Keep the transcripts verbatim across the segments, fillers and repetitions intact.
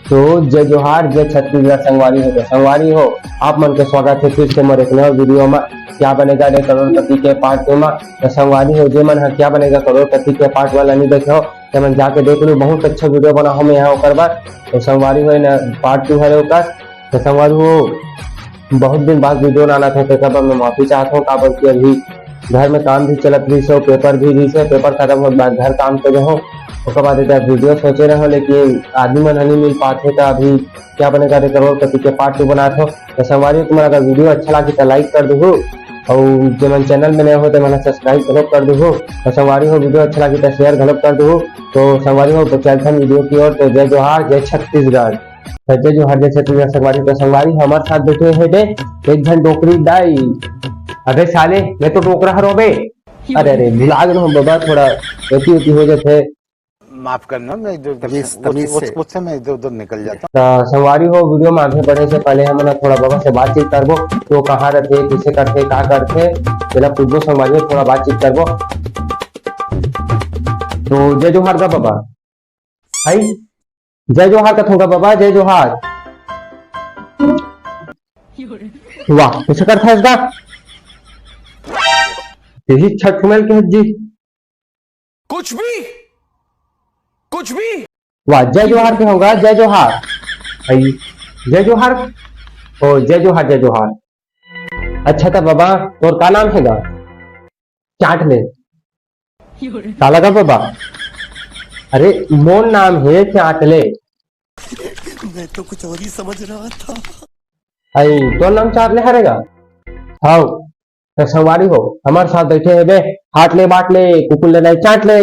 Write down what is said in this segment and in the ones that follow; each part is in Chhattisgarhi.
तो जय जोहार, जय छत्तीसगढ़ संगवारी हो। तो संगवारी हो, आप मन के स्वागत हे फिर से मोर एक नवा वीडियो मा, क्या बनेगा रे करोड़पति के पार्ट टू मा। तो संगवारी हो, जे मन ह क्या बनेगा करोड़पति के पार्ट वन ला नहीं देखे हो, ते मन जाके देख लो, बहुत अच्छा वीडियो बना हूँ मैं यहाँ ओकर बर। तो संगवारी हो, न पार्ट टू हरे ओकर। तो संगवारी हो, बहुत दिन बाद वीडियो डालत हूँ, तेकर बर मैं माफी चाहत हूँ, काबर कि अभी घर में काम भी चलत रहिस हे, पेपर भी रहिस हे, पेपर खत्म होत बाद घर काम करे हूँ, ओकर बाद एकर वीडियो सोचे रहे हूँ, लेकिन आदमी मन ह नहीं मिल पात हे, त अभी क्या बनेगा रे करोड़पति के पार्ट टू बनात हूँ। तो संगवारी हो, तुमन अगर वीडियो अच्छा लागी त लाइक कर दुहू, अउ जे मन चैनल में नए हो ते मन सब्सक्राइब घलो कर दुहू। तो संगवारी हो, वीडियो अच्छा लागी त शेयर घलो कर दुहू। तो संगवारी हो, तो चलथन वीडियो की ओर। तो जय जोहार, जय छत्तीसगढ़। तो जय जोहार, जय छत्तीसगढ़ संगवारी। तो संगवारी हमर साथ बैठे हे बे एक झन डोकरी दाई। अबे साले, मैं तो डोकरा हरो बे। अरे, अरे, भुला गेलो हम बाबा, थोड़ा एती ओती हो जाथे। माफ करना, मैं इधर उधर तमीज, से, वो, तमीज वो, से। उससे मैं इधर उधर निकल जाता हूँ। तो संगवारी हो, वीडियो में आगे बढ़े से पहले हमन थोड़ा बाबा से बातचीत करबो, तो कहाँ रहते, किसे करते, का करते, तेला पूछबो संगवारी हो, थोड़ा बातचीत करबो। तो जय जोहार गा बाबा। हाय, जय जोहार कथों गा बाबा, जय जोहार। वाह, कुछ करता है इसका? यही छठ मेल के जी। कुछ भी, कुछ भी। वाह, जय जोहार कथों गा, जय जोहार। हाय, जय जोहार। ओ, जय जोहार, जय जोहार। अच्छा त बाबा, तोर का नाम हे गा? चाटले। काला गा बाबा? अरे, मोर नाम हे चाटले। मैं तो कुछ और ही समझ रहा था। आई, तोर नाम चाटले हरे गा? हाव, त संगवारी हो, हमर साथ बैठे हे बे, हाटले बाटले, कुकुर ले नहीं चाटले।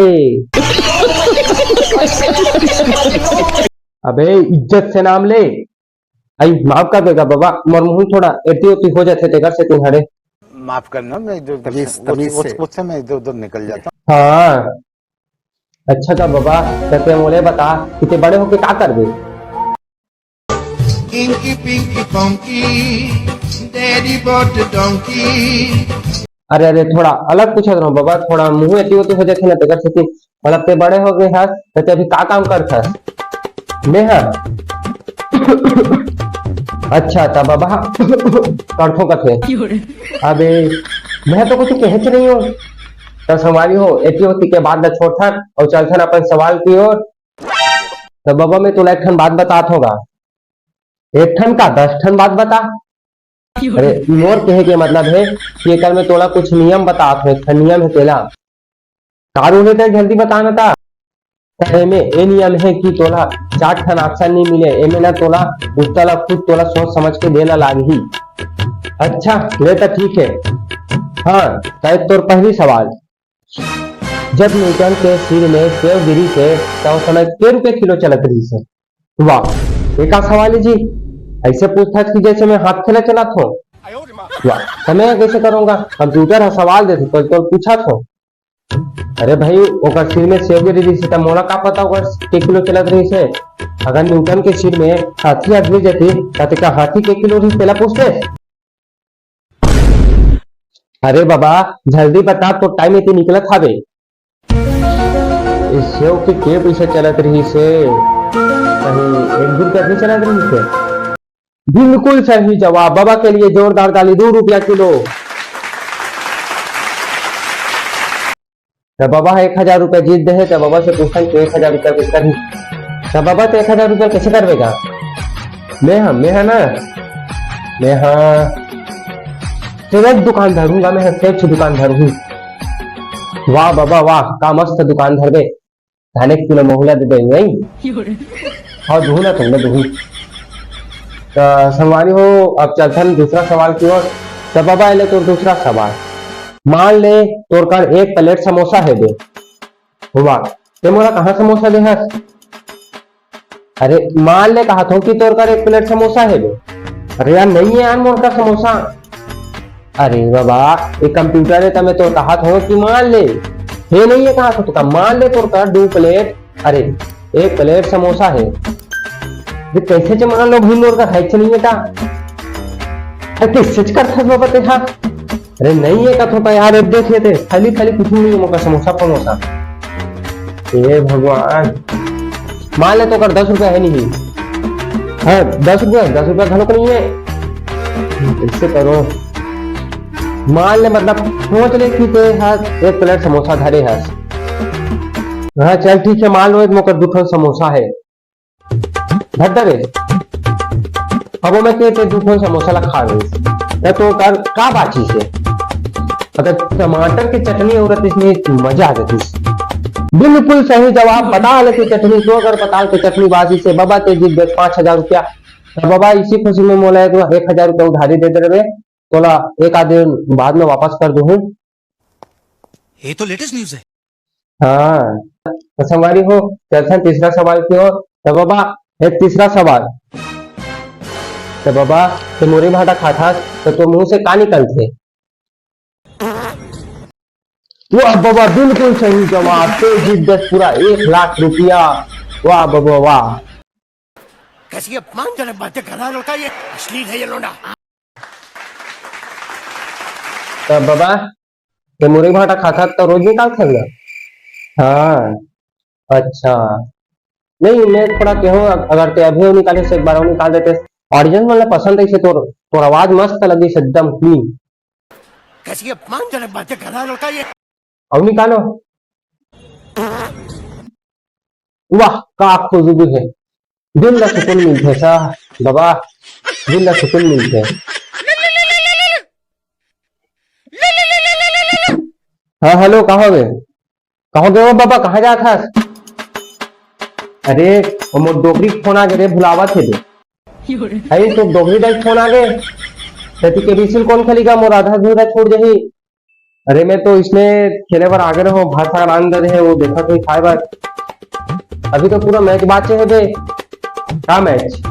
अबे, इज्जत से नाम ले। आई, माफ कर देगा बाबा, मोर मुंह थोड़ा एती ओती हो जाथे, तेकर से तुम्हारे। माफ करना, मैं इधर उधर तमीज, से, वो, तमीज वो, से। उससे मैं इधर उधर निकल जाता हूँ। हाँ, अच्छा त बाबा, त ते मोले बता कि ते बड़े होके का करबे? Inky Pinky Ponky, Daddy bought a donkey। अरे, अरे, थोड़ा अलग पूछत रहो बाबा, थोड़ा मुंह एती ओती हो जाथे ना, तेकर सेती। मतलब, ते बड़े हो गए हस, त ते अभी का काम करथस? मैं ह? अच्छा, त बाबा, करथो कथे। अबे, मैं तो कुछ कहेच नहीं हूँ। त संगवारी हो, एती ओती के बात ल छोड़थन अउ चलथन अपन सवाल की ओर। त बाबा, मैं तोला एक ठन बात बतात हूँ गा। एक ठन का, दस ठन बात बता। अरे, मोर कहे के मतलब हे कि एकर में तोला कुछ नियम बतात हूँ, एक ठन नियम हे तेला। का rule हे तेला जल्दी बता ना ता। त एमे ए नियम हे कि तोला चार ठन option नहीं मिले, एमे ना तोला उत्तर ला खुद तोला सोच समझ के देना लागही। अच्छा, ले त ठीक हे। हाँ, त तोर पहली सवाल, जब न्यूटन के सिर में सेव गिरिस हे, त ओ समय के रुपये किलो चलत रहिस हे? वाह, ये का सवाल है जी? ऐसे पूछथस कि जैसे मैं हाथ खेला चलात हो। वाह, त मैं कैसे करूंगा? कंप्यूटर ह सवाल देथे, तो, तो पूछत हो। अरे भाई, ओकर सिर में सेव गिरिस हे, त मोला का पता ओकर के किलो चलत रहिस हे? अगर न्यूटन के सिर में हाथी ह गिर जाती, त तेका हाथी के किलो रहिस, तेला पूछते? अरे बाबा, जल्दी बता, तो टाइम इतनी निकलत हावे। इस सेव के के पैसा चलत रहिस हे? कहीं एक दू रुपया भी चलत रहिस हे? बिल्कुल सही जवाब, बाबा के लिए जोरदार ताली, दो रुपया किलो। त बाबा ह एक हजार रुपया जीत दे हे, त बाबा से पूछथन कि एक हजार रुपया के करही। त बाबा, त एक हजार रुपया कैसे करबे गा? मैं ह, मैं ह ना, मैं ह सेव दुकान धरूंगा, मैं ह सेव दुकान धरूंगी। वाह बाबा वाह, का मस्त दुकान धरबे। धाने के किलो महुला दे दे, नहीं? हाँ, दुहू ना तुमने दुहू। त संगवारी हो, अब चलथन दूसरा सवाल की ओर। त बाबा, एले तोर दूसरा सवाल। मान ले, तोर कर एक प्लेट समोसा हे बे। हुआ, ते मोला कहाँ समोसा दे हस? अरे, मान ले, कहा थो कि तोर कर एक प्लेट समोसा हे बे। अरे यार, नहीं है यार, मोर कर समोसा। अरे बाबा, ये कंप्यूटर है, त मैं तो कहा थो कि मान ले। हे नहीं है, कहा थो, तो का मान ले तोर कर दो प्लेट, अरे, एक प्लेट समोसा है। ये कैसे च मान लो भाई, मोर कर है च नहीं है ता? अरे, कैसे च करथस बाबा ते हा? अरे नहीं है कथो का यार, अब देख लेते, खाली खाली कुछ नहीं है, मोका समोसा पमोसा। हे भगवान, मान ले तो कर दस रुपया है नहीं। हाँ, दस रुपया, दस रुपया घलो नहीं है। इससे करो, मान ले, मतलब, सोच ले कि ते हा एक प्लेट समोसा धरे हस। हाँ, चल ठीक है, मान लो, मोकर दू ठन समोसा है, धर दे रे। अब मैं के ते दू ठन समोसा ला खा ले, त तो कर का बाची से? अगर टमाटर के चटनी हो रहती, इसमें मजा आ जाती। बिल्कुल सही जवाब, पताल के चटनी। तो अगर पताल के चटनी बाची से, बाबा, ते जीत दे पाँच हजार रुपया। त बाबा, इसी खुशी में मोला एक, एक हजार रुपया उधारी दे दे रे, तोला एक आध दिन बाद में वापस कर दूँ। ये तो लेटेस्ट न्यूज है। हाँ, त संगवारी हो, चलथन तीसरा सवाल के ओर। त बाबा, ये तीसरा सवाल, त बाबा, ते मुरई भाटा खाथस, त तोर मुंह से का निकलथे? वाह बाबा, बिल्कुल सही जवाब। ते जीत दस पूरा एक लाख रुपया। वाह बाबा, वाह। कैसी अपमानजनक बातें कर रहा है लड़का ये। अश्लील है ये लोंडा। त बाबा, ते मुरई भाटा खाथस त रोज निकालथस ना? हाँ, अच्छा। नहीं, मैं थोड़ा कहूँ, अगर ते अभी वो निकाले से एक बार वो निकाल देते। ऑडियंस मन ला पसंद है से तोर, तोर आवाज मस्त लगी से एकदम क्लीन। कैसी अपमानजनक बातें कर रहा है लड़का ये। अब निकालो। वाह, का खुशबू है, दिल ला सुकून मिलथे सा। बाबा, दिल ला सुकून मिलथे। हाँ, हेलो, कहाँ गे? कहाँ गे हो बाबा, कहाँ जात हस? अरे, वो मोर डोकरी के फोन आ गे रे, भुलावत हे दे। अरे, तो डोकरी दाई के फोन आ गे। तेती के बीसी ल कौन खेली गा, मोर आधा अधूरा छोड़ जाही। अरे, मैं तो इसने खेले बर आगे रहो, भात साग रांध दे रहे, वो देखत होई खाए बर। अभी तो पूरा मैच बाचे हे बे। का मैच?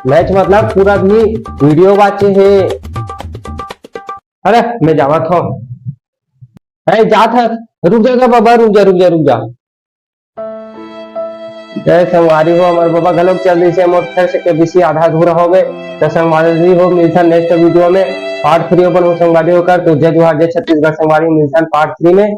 मैच मतलब पूरा भी वीडियो बाचे हे। अरे, मैं जावत हूँ। अरे, जात है, रुक जा, जा बाबा, रुक जा, रुक जा, रुक जा। जय संगवारी हो, हमर बाबा घलोक चल रही से, मोर फिर से के बीसी आधा अधूरा हो गए। तो संगवारी हो, मिलता नेक्स्ट वीडियो में, पार्ट थ्री अपन हो संगवारी होकर। तो जय जोहार, जय छत्तीसगढ़ संगवारी, मिलता पार्ट थ्री में।